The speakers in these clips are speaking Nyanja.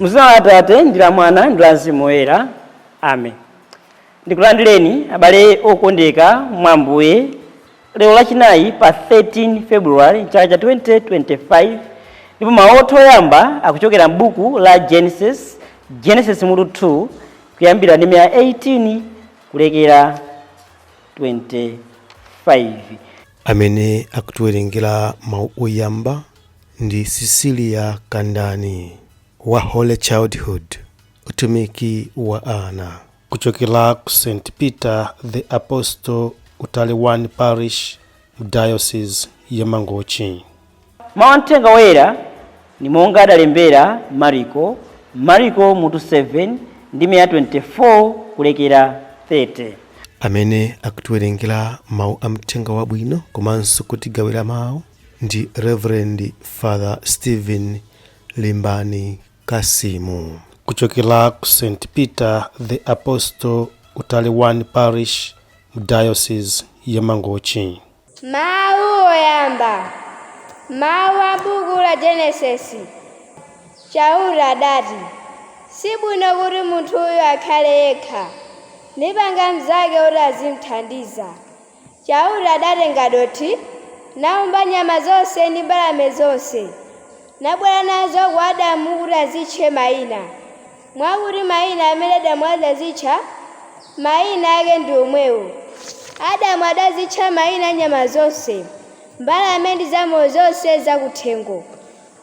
Mzina la Atate ndi la Mwana ndi la Mzimu Woyera. Amen. Ndikulandireni abale okondeka mwa Ambuye lero lachinayi pa 13 February chaka cha 2025, ndipo mawu oyamba akuchokera m'buku la Genesis, Genesis mutu 2, kuyambira ndime ya 18 kulekera 25. Amene akutiwerengera mawu oyamba ndi Cecilia Kandani wa Holy Childhood, utumiki wa ana, kuchokera ku St Peter the Apostle, Utale 1 Parish, Diocese ya Mangochi. Mawu a Mthenga Woyera ni monga adalembera Mariko, Mariko mutu 7, ndime ya 24 kulekera 30. Amene akutiwerengera mawu a mthenga wabwino komanso kutigawira mawu ndi Reverend Father Stephen Limbani Kasimu, kuchokera ku St Peter the Apostle, Utale 1 Parish, Diocese ya Mangochi. Mawu oyamba, mawu a buku la Genesisi. Chauta adati, "Sibwino kuti munthuyu akhale yekha, ndipanga mnzake kuti azimuthandiza." Chauta adatenga dothi, naumba nyama zonse ndi mbalame zonse, nabwera nazo kwa Adamu kuti azitche mayina. Mwakuti mayina amene Adamu adazitcha, mayina ake ndi omwewo. Adamu adazitcha mayina nyama zonse, mbalame ndi zamoyo zonse zakuthengo.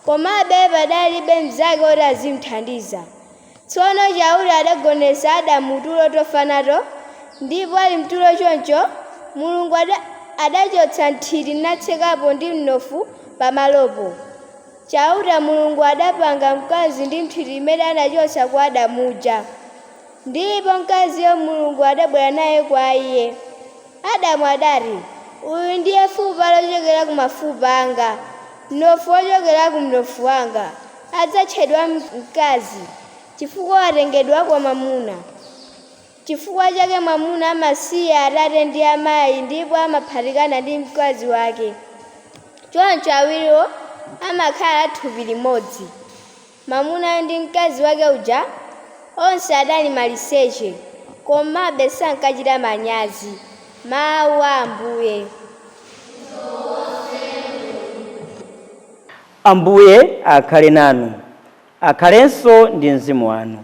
Komabe padalibe mnzake woti azimuthandiza. Tsono Chauta adagonetsa Adamu tulo tofa nato, ndipo ali mtulo choncho, Mulungu adachotsa nthiti natsekapo ndi mnofu pamalopo. Chauta Mulungu adapanga mkazi ndi nthiti imene anachotsa kwa Adamu uja. Ndipo mkaziyo Mulungu adabwera naye kwa iye. Adamu adati, "Uyu ndiye fupa lochokera ku mafupa anga, mnofu wochokera ku mnofu wanga. Adzatchedwa mkazi, chifukwa watengedwa kwa mwamuna." Chifukwa chake mwamuna amasiya atate ndi amayi ndipo amaphatikana ndi mkazi wake. Choncho awiriwo amakhala thupi limodzi. Mwamuna ndi mkazi wake uja onse adali maliseche, komabe sankachita manyazi. Mawu a Ambuye. Ambuye akhale nanu, akhalenso ndi mzimu wanu.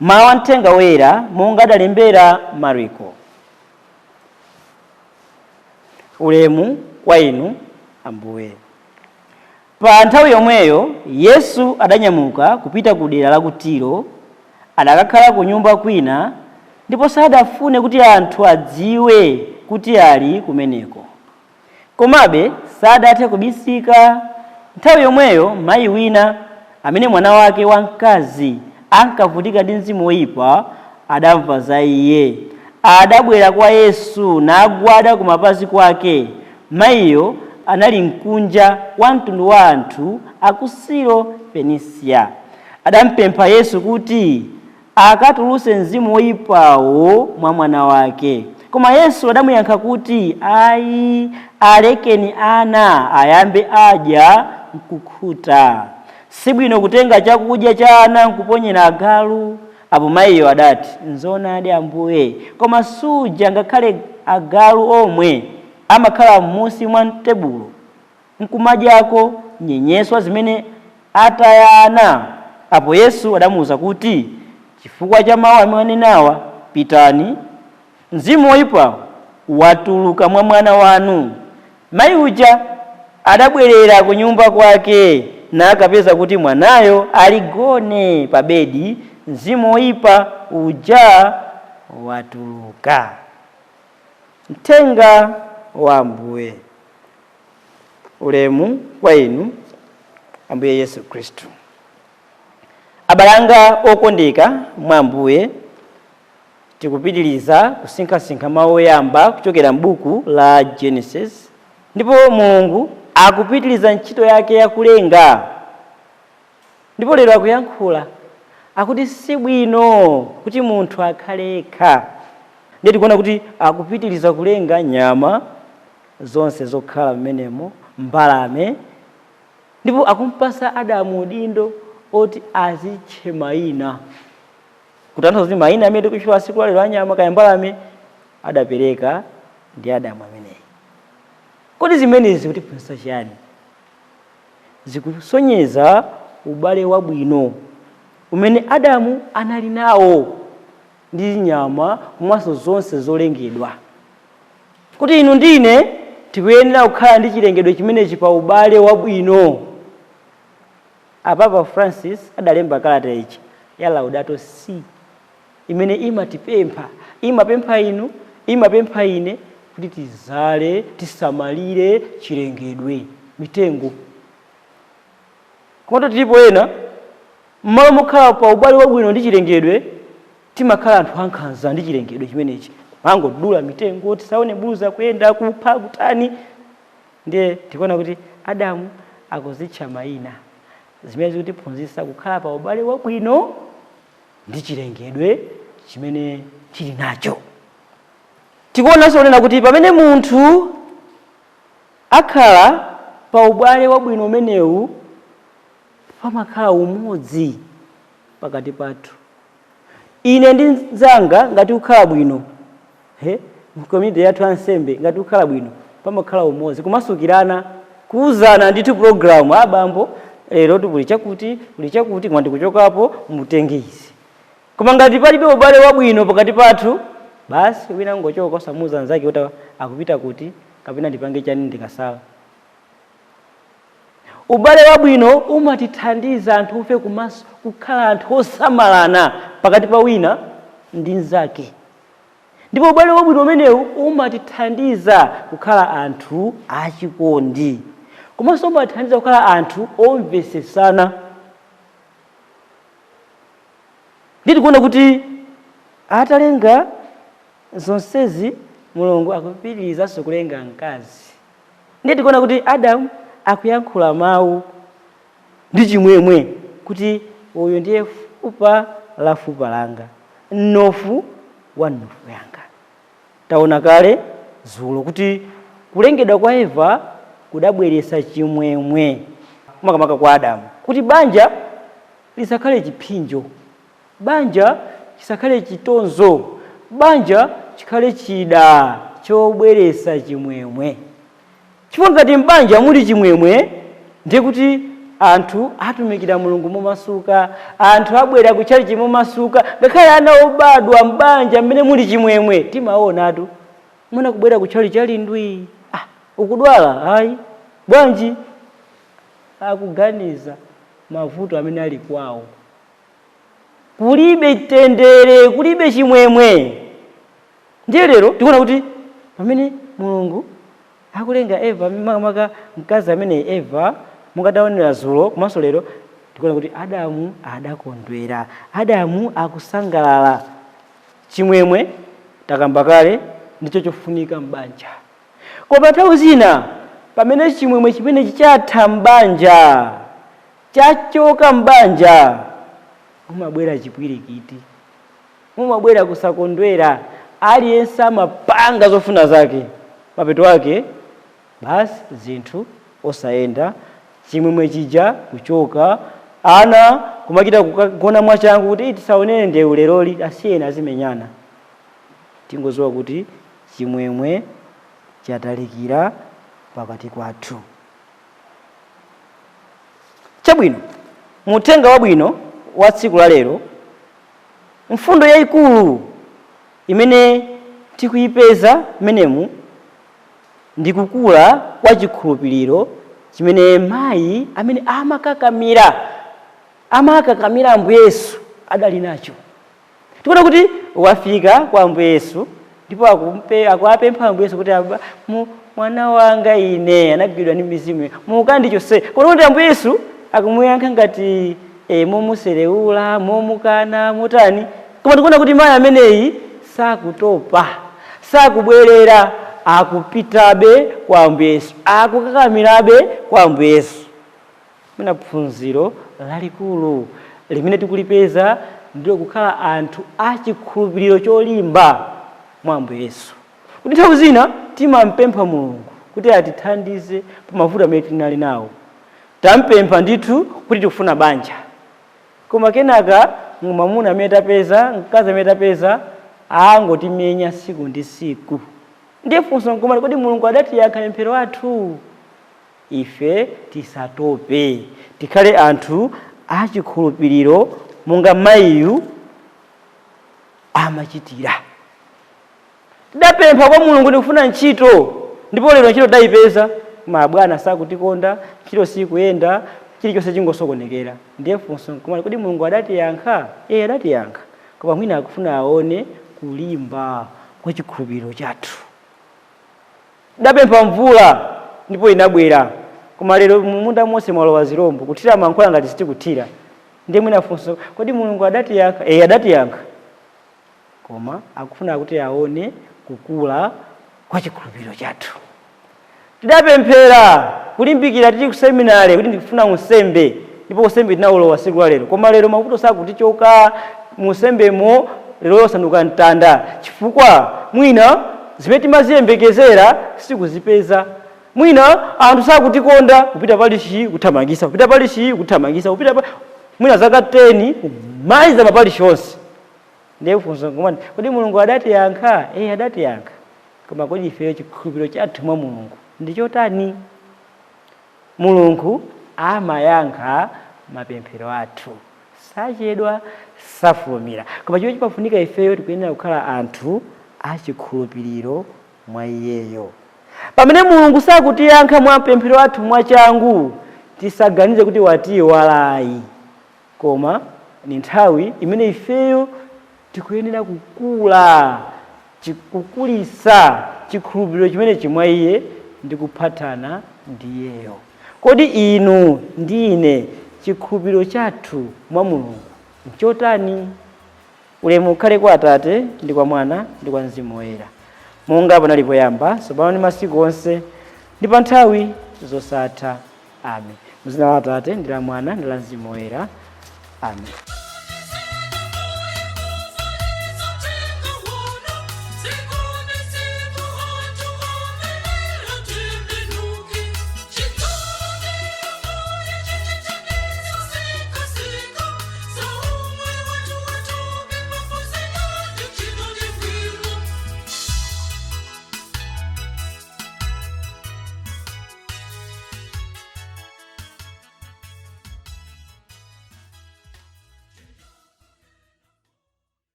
Mawu a Mthenga Woyera monga adalembera Mariko. Ulemu kwa inu, Ambuye. Pa nthawi yomweyo Yesu adanyamuka kupita ku dera la ku Tiro. Adakakhala ku nyumba kwina, ndipo sadafune kuti anthu adziwe kuti ali kumeneko. Komabe sadathe kubisika. Nthawi yomweyo mayi wina amene mwana wake wamkazi ankavutika ndi mzimu woyipa adamva za iye. Adabwera kwa Yesu nagwada kumapazi kwake. Mayiyo anali mkunja wa mtundu wa anthu aku Siro Fenisiya. Adampempha Yesu kuti akatulutse mzimu woyipawo mwa mwana wake. Koma Yesu adamuyankha kuti, "Ayi, alekeni ana ayambe adya nkukhuta. Sibwino kutenga chakudya cha ana nkuponyera agalu." Apo mayiyo adati, "Nzoonadi, Ambuye, koma suja ngakhale agalu omwe amakhala m'munsi mwa tebulo nkumadyako nyenyeswa zimene ataya ana." Apo Yesu adamuwuza kuti, "Chifukwa cha mawu amene wanenawa, pitani, mzimu woyipawo watuluka mwa mwana wanu." Mayi uja adabwerera ku nyumba kwake nakapeza kuti mwanayo aligone pa bedi, mzimu woyipa uja watuluka. Mthenga wa Ambuye. Ulemu kwa inu, Ambuye Yesu Khristu. Abale anga okondeka mwa Ambuye, tikupitiriza kusinkhasinkha mawu oyamba kuchokera m'buku la Genesis, ndipo Mulungu akupitiriza ntchito yake yakulenga, ndipo lero akuyankhula akuti sibwino kuti munthu akhale yekha. Ndiye tikuona kuti akupitiriza kulenga nyama zonse zokhala m'menemo, mbalame, ndipo akumpasa Adamu udindo oti azitche mayina, kutanthauza kuti mayina amene tikutchula tsiku lalero anyama kaya mbalame adapereka ndi Adamu ameneyi. Kodi zimenezi zikutiphunzitsa chiyani? Zikusonyeza ubale wabwino umene Adamu anali nawo ndi nyama komanso zonse zolengedwa, kuti inu ndine tikuyenera kukhala ndi chilengedwe chimenechi pa ubale wabwino. Apapa Francis adalemba kalata ichi ya Laudato Si, imene imatipempha, imapempha inu, imapempha ine kuti tizale, tisamalire chilengedwe, mitengo. Komatu tilipo ena, mmalo mokhala pa ubale wabwino ndi chilengedwe, timakhala anthu ankhanza ndi chilengedwe chimenechi, mangodula mitengo, tisaone buluza kuyenda, kupha, kutani. Ndiye tikuona kuti Adamu akuzitcha mayina, zimene zikutiphunzitsa kukhala pa ubale wabwino ndi chilengedwe chimene tili nacho. Tikuonanso kunena kuti pamene munthu akhala pa ubale wabwino umenewu, pamakhala umodzi pakati pathu. Ine ndi mnzanga ngati kukhala bwino, he, community yathu ansembe ngati kukhala bwino, pamakhala umodzi, kumasukirana, kuuzana ndithu program: abambo, lero kuli chakuti, kuli chakuti, koma ndikuchokapo, mutenge izi. Koma ngati palibe ubale wabwino pakati pathu, basi, wina ngochoka osamuuza anzake kuti akupita kuti kapena ndipange chani ndikasala. Ubale wabwino umatithandiza anthu ufe kumaso kukhala anthu osamalana pakati pa wina ndi mnzake, ndipo ubale wabwino umenewu umatithandiza kukhala anthu achikondi, komanso umatithandiza kukhala anthu omvesesana. Nditikuona kuti atalenga zonsezi, Mulungu akupitirizanso kulenga mkazi. Ndiye tikuona kuti Adamu akuyankhula mawu ndi chimwemwe kuti uyu ndiye fupa la fupa langa, mnofu wa mnofu yanga. Taona kale zulo kuti kulengedwa kwa Eva kudabweretsa chimwemwe makamaka kwa Adamu, kuti banja lisakhale chipsinjo, banja chisakhale chitonzo, banja chikhale chida chobweretsa chimwemwe. Chifukwa ngati m'banja muli chimwemwe, ndiye kuti anthu atumikira Mulungu momasuka, anthu abwera kutchalichi momasuka. Ngakhale ana obadwa m'banja mmene muli chimwemwe, timaonatu mwana kubwera kutchalichi ali ndwi. "Ah, ukudwala?" "Ayi." "Bwanji?" Akuganiza mavuto amene ali kwawo, kulibe mtendere, kulibe chimwemwe. Ndiye lero tikuona kuti pamene Mulungu akulenga Eva, makamaka mkazi amene Eva mukadaonera zulo komanso lero, tikuona kuti Adamu adakondwera, Adamu akusangalala. Chimwemwe, takamba kale, ndicho chofunika m'banja. Koma nthawi zina pamene chimwemwe chimenechi chatha m'banja, chachoka m'banja, mumabwera chipwirikiti, mumabwera kusakondwera, aliyense amapanga zofuna zake, mapeto ake basi zinthu osayenda, chimwemwe chija kuchoka, ana kumachita kugona mwachangu kuti tisaonere ndewu leroli, asiyeni azimenyana. Tingodziwa kuti chimwemwe chatalikira pakati kwathu. Chabwino, muthenga wabwino wa tsiku la lero, mfundo yayikulu imene tikuyipeza menemu ndi kukula kwa chikhulupiriro chimene mayi amene amakakamira Ambuye Yesu adali nacho. Tikuona kuti wafika kwa Ambuye Yesu ndipo akuapempha Ambuye Yesu kuti, "Mwana wanga ine anagwidwa ndi mizimu, mukandichose." Koma kuti Ambuye Yesu akumuyankha ngati momuserewula, momukana, motani. Koma tikuona kuti mayi ameneyi sakutopa, sakubwerera, akupitabe kwa Ambuye Yesu, akukakamirabe kwa Ambuye Yesu. Mwina phunziro lalikulu limene tikulipeza ndilo kukhala anthu achikhulupiriro cholimba mwa Ambuye Yesu, kuti nthawi zina timampempha Mulungu kuti atithandize pa mavuto amene tinali nawo. Tampempha ndithu kuti tikufuna banja. Koma kenaka mwamuna amene tapeza, mkazi amene tapeza, angotimenya siku ndi siku. Ndiye funso nkumati, kodi Mulungu adatiyankha mapemphero athu? Ife tisatope, tikhale anthu achikhulupiriro monga mayiyu amachitira. Tidapempha kwa Mulungu ndikufuna ntchito, ndipo lero ntchito tayipeza, koma abwana sakutikonda, ntchito sikuyenda, chilichonse chingosokonekera. Ndiye funso nkumati, kodi Mulungu adatiyankha? Iye adatiyankha, koma mwina akufuna aone kulimba kwa chikhulupiriro chathu. Tidapempha mvula ndipo inabwera, koma lero munda monse mwalowa zirombo, kuthira mankhwala ngati sitikuthira. Ndiye mwina funso, kodi Mulungu adatiyankha? Iye adatiyankha, koma akufuna kuti aone kukula kwa chikhulupiriro chathu. Tidapemphera kulimbikira tili ku seminari kuti ndikufuna unsembe, ndipo unsembe tinawulowa siku la lero, koma lero mavuto sakutichoka munsembemo, lero yosanduka mtanda, chifukwa mwina zimene timaziyembekezera sikuzipeza. Mwina anthu sakutikonda, kupita palishi kuthamangisa, kupita palishi kuthamangisa, kupita pa mwina zaka 10 kumaliza mapalishi onse. Ndiye funso nkumati, kodi Mulungu adatiyankha? Iye adatiyankha, koma kodi ifeyo chikhulupiriro chathu mwa Mulungu ndi chotani? Mulungu amayankha mapemphero athu, sachedwa, safulumira, koma chimene chimafunika ifeyo tikuyenera kukhala anthu achikhulupiriro mwa iyeyo. Pamene Mulungu sakutiyankha mwa mapemphero athu mwachangu, tisaganize kuti watiyiwalayi, koma ni nthawi imene ifeyo tikuyenera kukula, kukulisa chikhulupiriro chimene chimwa iye ndi kuphatana ndi iyeyo. Kodi inu ndi ine chikhulupiriro chathu mwa Mulungu nchotani? Ulemu ukhale kwa Atate ndi kwa Mwana ndi kwa Mzimu Woyera, monga panali poyamba, tsopano ndi masiku onse, ndi pa nthawi zosatha. Amen. Mzina la Atate ndi la Mwana ndi la Mzimu Woyera. Amen.